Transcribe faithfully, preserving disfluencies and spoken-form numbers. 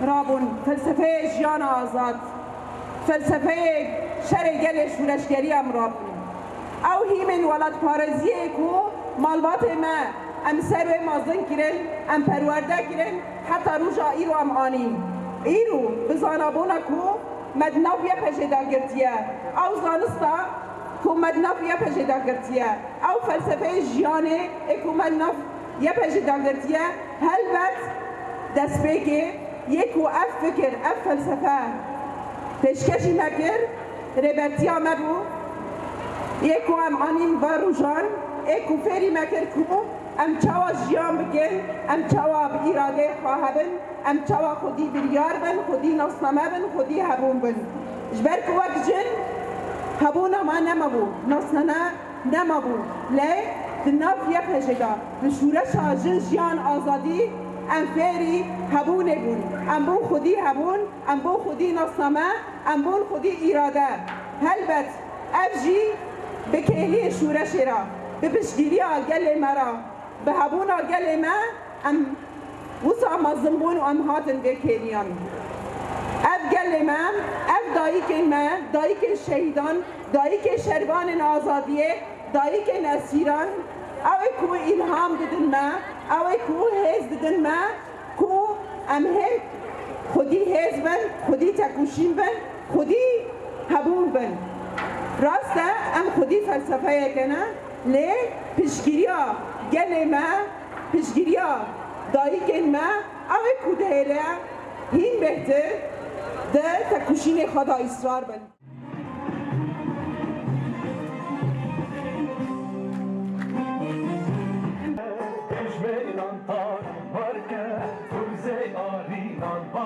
Rabûn, felsefeyê jiyana azad, felsefeyê şerê gelê şûreşgeriya em rabûn. Ew hîmên welatparêziyê ku malbatê me em ser wê mezin kirin, em perwerde kirin, heta roja îro em anîn. Îro bi zanabûna ku me di nav Y P J'ê de girtiye, ew zanista ku me di nav Y P J'ê de girtiye, ew felsefeyê jiyanê ê ku me di nav Y P J'ê de girtiye, helbet destpêkê yê ku ev fikir, ev felsefe pêşkêşî me kir, rêbertiya me bû, yê ku em anîn va rojan, ê ku fêrî me kir ku em çawa jiyan bikin, em çawa bi îradeyê xwe hebin, em çawa xwedî biryar bin, xwedî nasname bin, xwedî hebûn bin. Ji ber ku wek jin hebûna me nemabû, nasname nemabû. Lê di nav Y P J'ê de, di şûreşa jin, jiyan, azadî em fêrî hebûnê bûn. Em bûn xwedî hebûn, em bûn xwedî nasname, em bûn xwedî îrade. Helbet ev jî bi kêliyê şûreşê re, bi piştgiriya gelê me re, bi hebûna gelê me em wisa mezin bûn û em hatin vê kêliyan. Ev gelê me, ev dayikên me, dayikên şehîdan, dayikên şervanên azadiyê, dayikên esîran, ew ê ku îlham didin me, ew ê ku hêz didin me, ku em hê xwedî hêz bin, xwedî tekoşîn bin, xwedî hebûn bin. Rast e, em xwedî felsefeyeke ne, lê piştgiriya gelê me, piştgiriya dayikên me, ew ê ku dihêle hîn bêhtir di tekoşînê xwe de îsrar bin.